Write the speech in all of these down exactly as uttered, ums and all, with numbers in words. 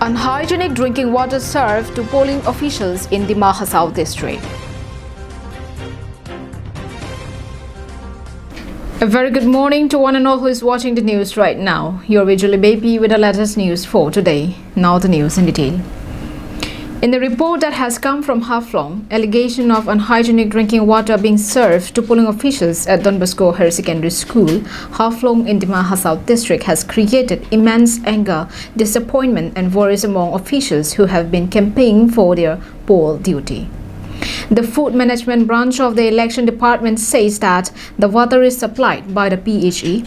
Unhygienic drinking water served to polling officials in Dima Hasao district. A very good morning to one and all who is watching the news right now. You're with Julie Baby with the latest news for today. Now the news in detail. In the report that has come from Haflong, allegation of unhygienic drinking water being served to polling officials at Don Bosco Higher Secondary School, Haflong in Dima Hasao district has created immense anger, disappointment and worries among officials who have been campaigning for their poll duty. The Food Management Branch of the Election Department says that the water is supplied by the P H E,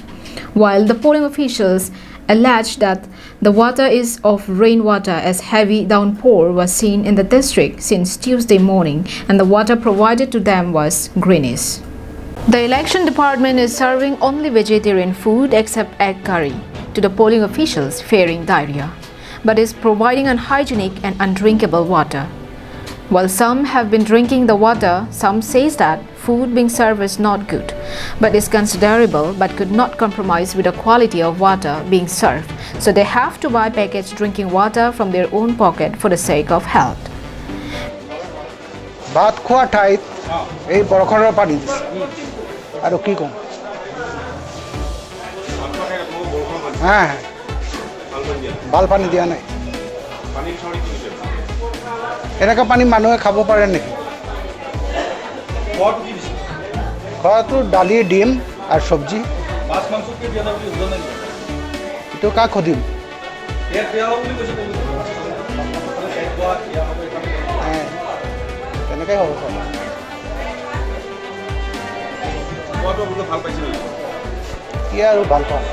while the polling officials allege that the water is of rainwater as heavy downpour was seen in the district since Tuesday morning and the water provided to them was greenish. The election department is serving only vegetarian food except egg curry to the polling officials fearing diarrhea, but is providing unhygienic and undrinkable water. While some have been drinking the water, some says that food being served is not good, but is considerable but could not compromise with the quality of water being served, so they have to buy packaged drinking water from their own pocket for the sake of health. ভাত খোৱা ঠাইত এই বৰষুণৰ পানী দিছে আৰু কি ক'ম। হা, হা। ভাল পানী দিয়া নাই। এনেকুৱা পানী মানুহে খাব পাৰে নেকি? খোৱাটো দালি, ডিম আৰু চব্জি। এইটো কাক সুধিম? এ, তেনেকৈ হ'ব চাগে। কি আৰু ভাল পাওঁ।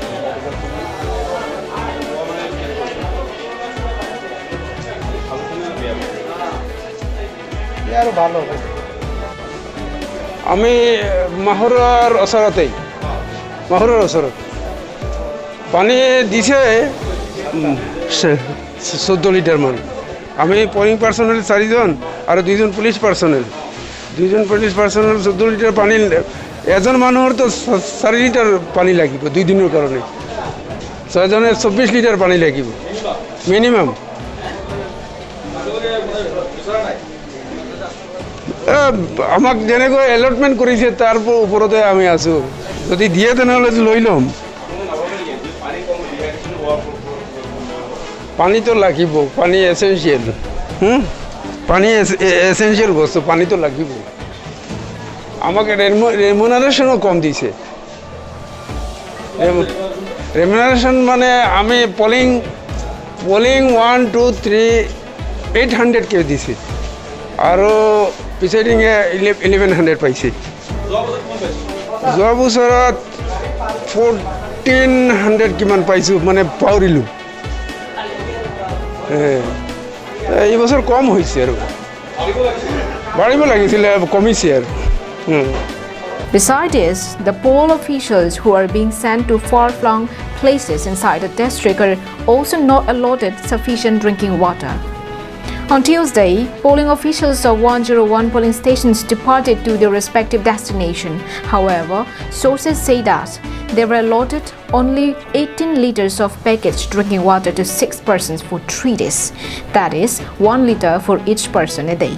কি আৰু ভাল হ'ব। আমি মাহুৰৰ ওচৰতেই, মাহুৰৰ ওচৰত পানী দিছে, উম, চে- চৈধ্য লিটাৰমান। আমি পলিং পাৰ্চনেল চাৰিজন আৰু দুইজন পুলিচ পাৰ্চনেল। দুইজন পুলিচ পাৰ্চনেল চৈধ্য লিটাৰ পানী, এজন মানুহৰতো চ- চাৰি লিটাৰ পানী লাগিব দুই দিনৰ কাৰণে। ছয়জনে চৌব্বিছ লিটাৰ পানী লাগিব মিনিমাম। এ, আমাক যেনেকৈ এলটমেণ্ট কৰিছে তাৰ ওপ- ওপৰতে আমি আছোঁ। যদি দিয়ে তেনেহ'লে লৈ ল'ম। পানীটো লাগিব, পানী এচেঞ্চিয়েল। হুম? পানী এচ- এ- এচেঞ্চিয়েল বস্তু, পানীটো লাগিব। আমাক ৰেমু- ৰেমুনাৰেশ্যনো কম দিছে। ৰেমু- ৰেমুনাৰেশ্যন মানে আমি polling polling one two three eight হাণ্ড্ৰেডকৈ দিছে আৰু প্ৰিচাইডিঙে ইলে- ইলেভেন হাণ্ড্ৰেড পাইছে। যোৱা বছৰত ফৰ্টিন হাণ্ড্ৰেড কিমান পাইছোঁ, মানে পাহৰিলোঁ। এ, এই বছৰ কম হৈছে আৰু। বাঢ়িব লাগিছিলে, কমিছে আৰু। হুম। Besides this, the poll officials who are being sent to far-flung places inside the district are also not allotted sufficient drinking water. On Tuesday, polling officials of one zero one polling stations departed to their respective destination. However, sources say that they were allotted only eighteen liters of packaged drinking water to six persons for three days, that is, one liter for each person a day.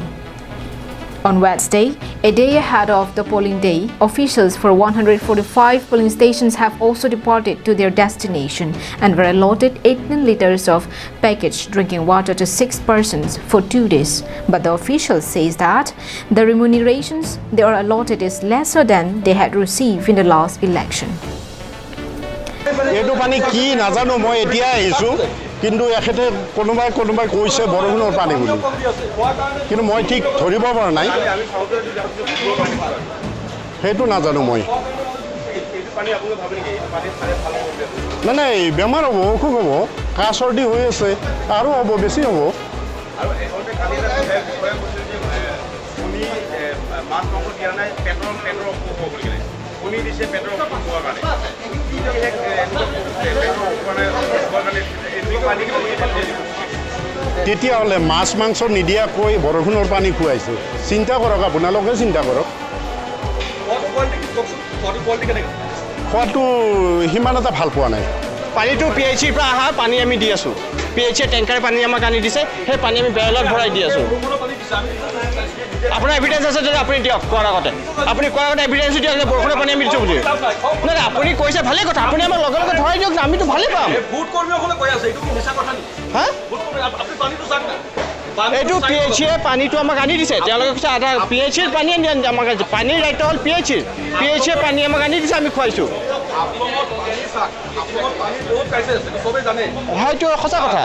On Wednesday, a day ahead of the polling day, officials for one hundred forty-five polling stations have also departed to their destination and were allotted eighteen liters of packaged drinking water to six persons for two days. But the official says that the remunerations they are allotted is lesser than they had received in the last election. এইটো পানী কি নাজানো, মই এতিয়া আহিছোঁ, কিন্তু এখেতে কোনোবাই কোনোবাই কৈছে বৰষুণৰ পানী বুলি, কিন্তু মই ঠিক ধৰিব পৰা নাই। সেইটো নাজানো মই। নাই নাই, বেমাৰ হ'ব, অসুখ হ'ব, কাহ চৰ্দি হৈ আছে, আৰু হ'ব, বেছি হ'ব। আৰু এখনতে কালি এটা বিষয়ে বিষয়ে কৈছিল যে, এ, কণী, এ, মাছ মাংস দিয়া নাই, পেটৰ পেটৰ অসুখ হ'ব বুলি কেনে। কণী দিছে পেটৰ অসুখ হোৱাৰ কাৰণে। কি যে এক, এ, এনেকুৱা, এ, পেটৰ অসুখ কাৰণে, অসুখ হোৱাৰ কাৰণে এনেকুৱা পানী দিব, এই পানী দিব। তেতিয়াহ'লে মাছ মাংস নিদিয়াকৈ বৰষুণৰ পানী খুৱাইছে। চিন্তা কৰক, আপোনালোকে চিন্তা কৰক। খোৱাটো কোৱালিটি কি কওকচোন? খোৱাটো কোৱালিটি কেনেকুৱা? খোৱাটো সিমান এটা ভাল পোৱা নাই। পানীটো পি এইচ চিৰ পৰা অহা পানী আমি দি আছোঁ। পি এইচ ই টেংকাৰ পানী আমাক আনি দিছে, সেই পানী আমি বেৰেলত ভৰাই দি আছো। আপোনাৰ এভিডেন্স আছে যদি আপুনি দিয়ক, কোৱাৰ আগতে। আপুনি কোৱাৰ আগতে এভিডেন্স দিয়ক যে বৰষুণৰ পানী আমি দিছো বুলি। নাই, নাই, আপুনি কৈছে ভালেই কথা, আপুনি আমাক লগে লগে ভৰাই দিয়ক না, আমিতো ভালেই পাম। এই ভোট কৰ্মীসকলে কৈ আছে, এইটো কি মিছা কথা নেকি? হা? ভোট কৰ্মী, আপ-, আপুনি পানীটো চাওক না। পানীটো এইটো চাওক। পি এইচ ইয়ে পানীটো আমাক আনি দিছে, তেওঁলোকে কৈছে আধা পি এইচ ইৰ পানী আনি আনি আমাক আনিছে। পানীৰ দায়িত্ব হ'ল পি এইচ ইৰ। পি এইচ ইয়ে পানী আমাক আনি দিছে, আমি খুৱাইছো। হাফলঙত পানী চাওক, হাফলঙত পানী বহুত ক্ৰাইচিছ, এইটো চবেই জানে। হয়তো সঁচা কথা।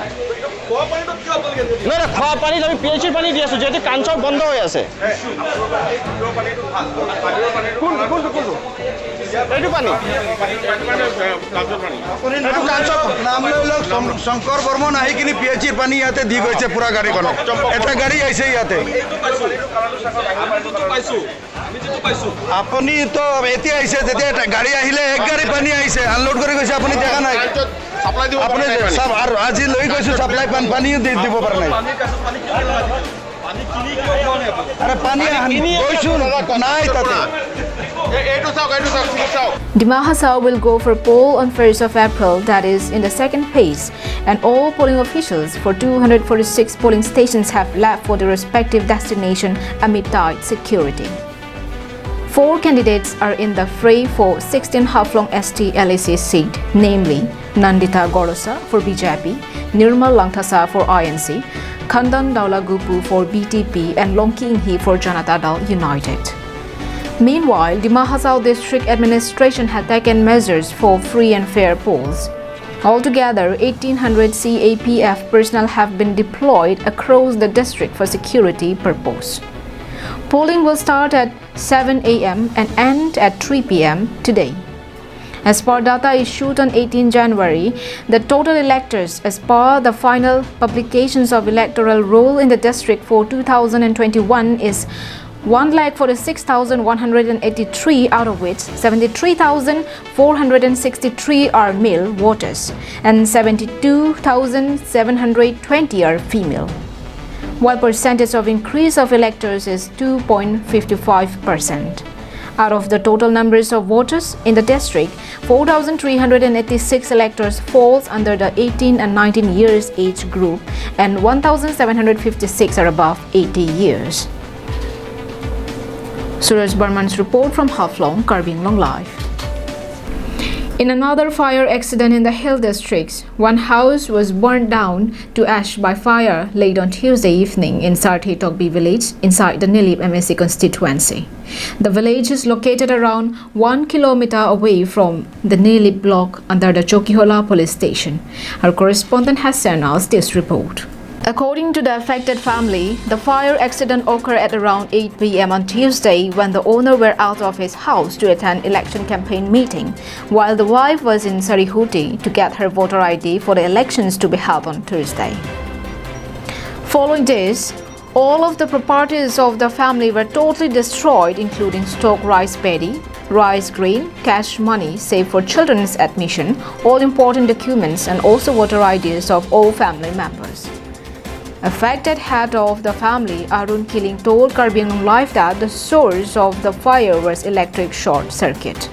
খোৱা পানীটো কিয় আপোনালোকে নিদিয়ে? নহয়, নহয়, খোৱা পানীত আমি পি এইচ ইৰ পানী দি আছো, যিহেতু কাঞ্চৰ বন্ধ হৈ আছে। কোনটো, কোনটো, কোনটো? এইটো পানী। এইটো কাঞ্চৰ। নাম লৈ লওক, শং-, শংকৰ বৰ্মন আহি কিনি পি এইচ ইৰ পানী ইয়াতে দি গৈছে পুৰা গাড়ীখনত। এটা গাড়ী আহিছে ইয়াতে। আপুনি তো এতিয়া আহিছে, যেতিয়া এটা গাড়ী আহিলে এক গাড়ী পানী আহিছে, আনলোড কৰি গৈছে, আপুনি দেখা নাই? ছাপ্লাই দিব আপুনি পৰা নাই পানী। চাওক, আৰু আজি লৈ গৈছো ছাপ্লাই পানী, পানীও দি দিব পৰা নাই। আৰে পানী আন-, কিনি আনি গৈছো, নাই তাতে। এই, এইটো চাওক, এইটো চাওক, এইটো চাওক। Dima Hasao will go for poll on first of April, that is, in the second phase, and all polling officials for two hundred forty-six polling stations have left for their respective destination amid tight security. Four candidates are in the fray for sixteen Haflong S T L A C seat, namely Nandita Gorlosa for B J P, Nirmal Langthasa for I N C, Khandan Daulagupu for B T P, and Longki Inghi for Janata Dal United. Meanwhile, Dima Hasao District Administration had taken measures for free and fair polls. Altogether, eighteen hundred C A P F personnel have been deployed across the district for security purpose. Polling will start at seven a m and end at three p m today. As per data issued on eighteen January, the total electors, as per the final publications of electoral roll in the district for two thousand and twenty-one, is one lakh forty-six thousand one hundred and eighty-three, out of which seventy-three thousand four hundred and sixty-three are male voters and seventy-two thousand seven hundred twenty are female, while percentage of increase of electors is two point five five percent. Out of the total numbers of voters in the district, four thousand three hundred and eighty-six electors falls under the eighteen and nineteen years age group, and one thousand seven hundred fifty-six are above eighty years. Suraj Barman's report from Haflong, Karbi Anglong Live. In another fire accident in the hill districts, one house was burned down to ash by fire late on Tuesday evening in Sarthe Tokbi village inside the Nilip M A C constituency. The village is located around one kilometer away from the Nilip block under the Chokihola police station. Our correspondent has sent us this report. According to the affected family, the fire accident occurred at around eight p m on Tuesday when the owner were out of his house to attend election campaign meeting, while the wife was in Sarihuti to get her voter I D for the elections to be held on Thursday. Following this, all of the properties of the family were totally destroyed, including stock rice paddy, rice grain, cash money saved for children's admission, all important documents, and also voter I Ds of all family members. Affected head of the family, Arun Killing, told Karbi Anglong Live that the source of the fire was electric short circuit.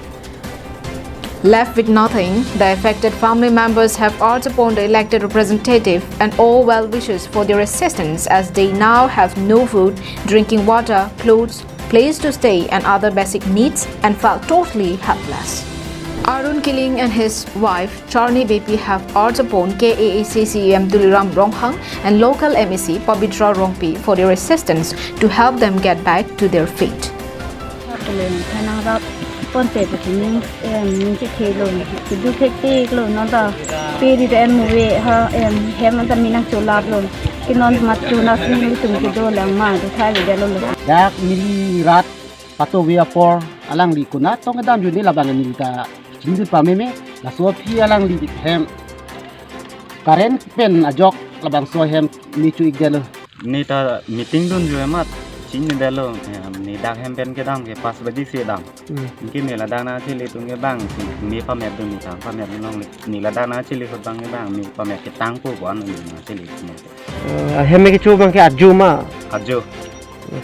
Left with nothing, the affected family members have urged upon the elected representative and all well-wishers for their assistance, as they now have no food, drinking water, clothes, place to stay and other basic needs, and felt totally helpless. Arun Killing and his wife Charni Beypi have urged upon K A A C C E M Tuliram Ronghang and local M A C Pabitra Rongpi for their assistance to help them get back to their feet. Kelen thanang rap ponte pusi ning, em, ning si thelo, kedo thekthek lo, non ta peri ta em muve ha, em, hem ta minang cholap lo, ke non mat chuna sini tum kedo lang ma, do thai lo, lo. Dak neli rat patovi apor alangli konat tong kedam juni labang neli ta chingdun pameme, laso aphi alangli hem current pen ajok labangso hem ne cho-ik detlo. Ne ta meeting dunji amat chinine detlo, em, ne dak hem pen kedam ke pas baji si dam. Hmm. Anke ne ladak nangchele atum ke bang si ne pamet dun, ne ta pamet longle. Ne ladak nangchele ahut bang ke bang ne pamet ketang po ko-an ne nangchele atum ke. Eh, hem kecho bang ke ajo ma? Ajo.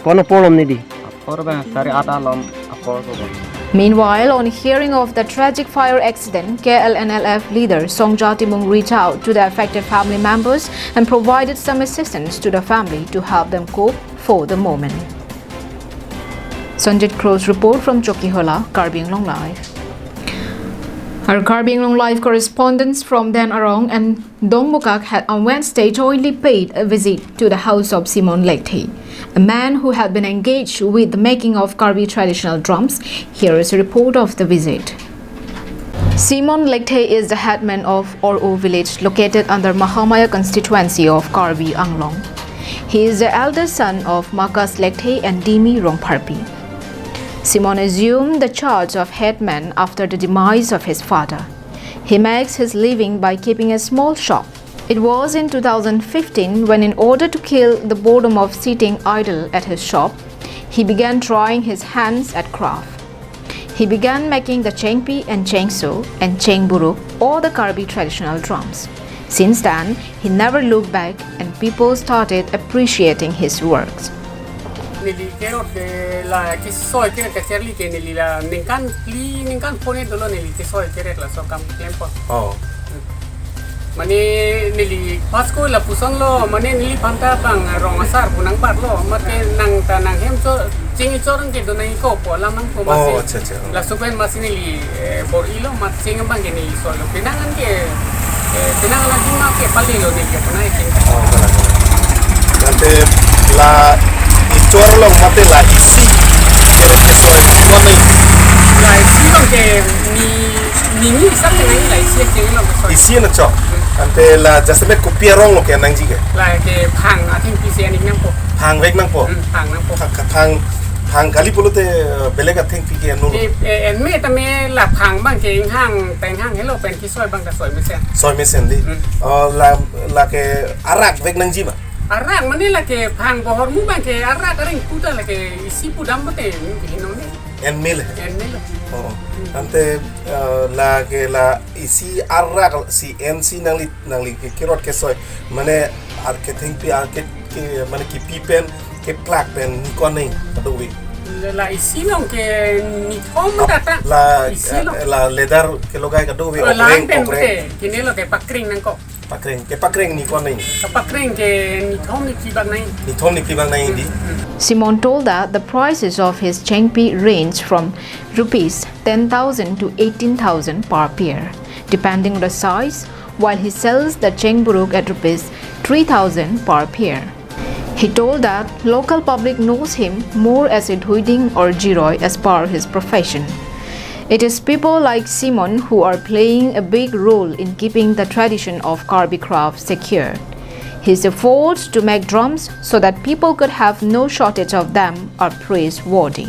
Ko-an apor lom ne di? Apor bang sare at alom apor ko bang. Meanwhile, on hearing of the tragic fire accident, K L N L F leader Songja Timung reached out to the affected family members and provided some assistance to the family to help them cope for the moment. Sanjit Cruz report from Chokihola, Karbi Anglong Live. Our Karbi Anglong Live correspondents from Denarong and Dongmukak had on Wednesday jointly paid a visit to the house of Simon Lekthe, a man who had been engaged with the making of Karbi traditional drums. Here is a report of the visit. Simon Lekthe is the headman of Oro village located under Mahamaya constituency of Karbi Anglong. He is the eldest son of Makas Lekthe and Dimi Rongpharpi. Simon assumed the charge of headman after the demise of his father. He makes his living by keeping a small shop. It was in two thousand fifteen when, in order to kill the boredom of sitting idle at his shop, he began trying his hands at craft. He began making the chengpi and chengso and chengburuk, or the Karbi traditional drums. Since then, he never looked back and people started appreciating his works. Neli kerot ke la kesoi ke kacharli ke neli la ningkan phli ningkan phone dolo neli kesoi kerot laso akam klempo. Oh. Mane neli pas ko lapuson lo, mane neliphan ta bang rong asar pu nangparlo, mate nang ta nanghem cho, ching chor ke do nangkokpo, lam nangpo. Oh, masi acha, acha. Laso pen masi neli, eh, bor-ilo, masi ching bang ke neli soilo. Penang an ke, eh, penang lagi ma ke palilo neli ke penang ching. Oh, kalang, kalang. Ante la ichor along mate la isi. Soi, soi, soi. La isi along ke ni, ni, ni sak ke nangji la isi ke along ke soi. Isi na chok. Hmm. Ante la jasemet kopi arong lo ke nangji ke? La ke phang athengpi si an-ik nangpo. Phang vek nangpo? Hmm, phang nangpo. Pha-, ka-, phang, phang kali pulote, eh, belek athengpi ke anlo? Ke, eh, en me tame la phang bang ke inghang, ta inghang helo pen kesoi bang ta soi mesen. Soi mesen di? Hmm. Oh, la, la ke arak vek nangji ma? Arak mane la ke phang bohor mu bang ke arak areng puta la ke isi pudam bote, hmm, ke hinong ne. En me le? En me le. Oh. Hmm. Ante, eh, la ke la isi arak si en si nangli, nangli ke kerot kesoi. Mane ar kethengpi ar ke, ke, mane kipi pen, keplak pen ni ko nang kadokave. La, la isi along ke nithom tata. La, isi along. Eh, la leather kelogai kadokave, oh, la okreng, pen okreng. Bote, kine lo ke pakring nangkok. Pakring, kepakreng ni ko nang? Kepakreng ke nithom ni phli bak nang. Nithom ni phli bak nang di? Hmm. Simon told that the prices of his chengpi range from rupees ten thousand to eighteen thousand per pair, depending on the size, while he sells the chengburuk at rupees three thousand per pair. He told that local public knows him more as a dhuiding or jiroi as per his profession. It is people like Simon who are playing a big role in keeping the tradition of Karbi craft secure. His efforts to make drums so that people could have no shortage of them are praiseworthy.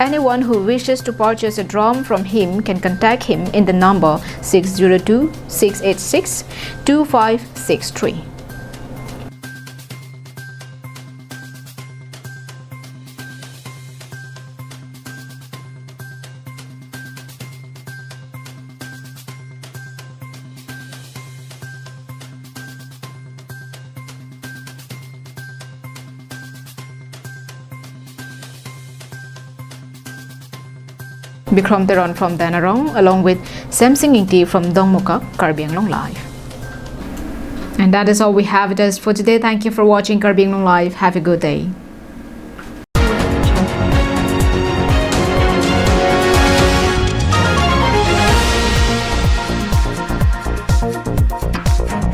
Anyone who wishes to purchase a drum from him can contact him in the number six zero two, six eight six, two five six three. Bikram Teron from Denarong, along with Semsing Ingti from Dongmukak, Karbi Anglong Live. And that is all we have it as for today. Thank you for watching Karbi Anglong Live. Have a good day.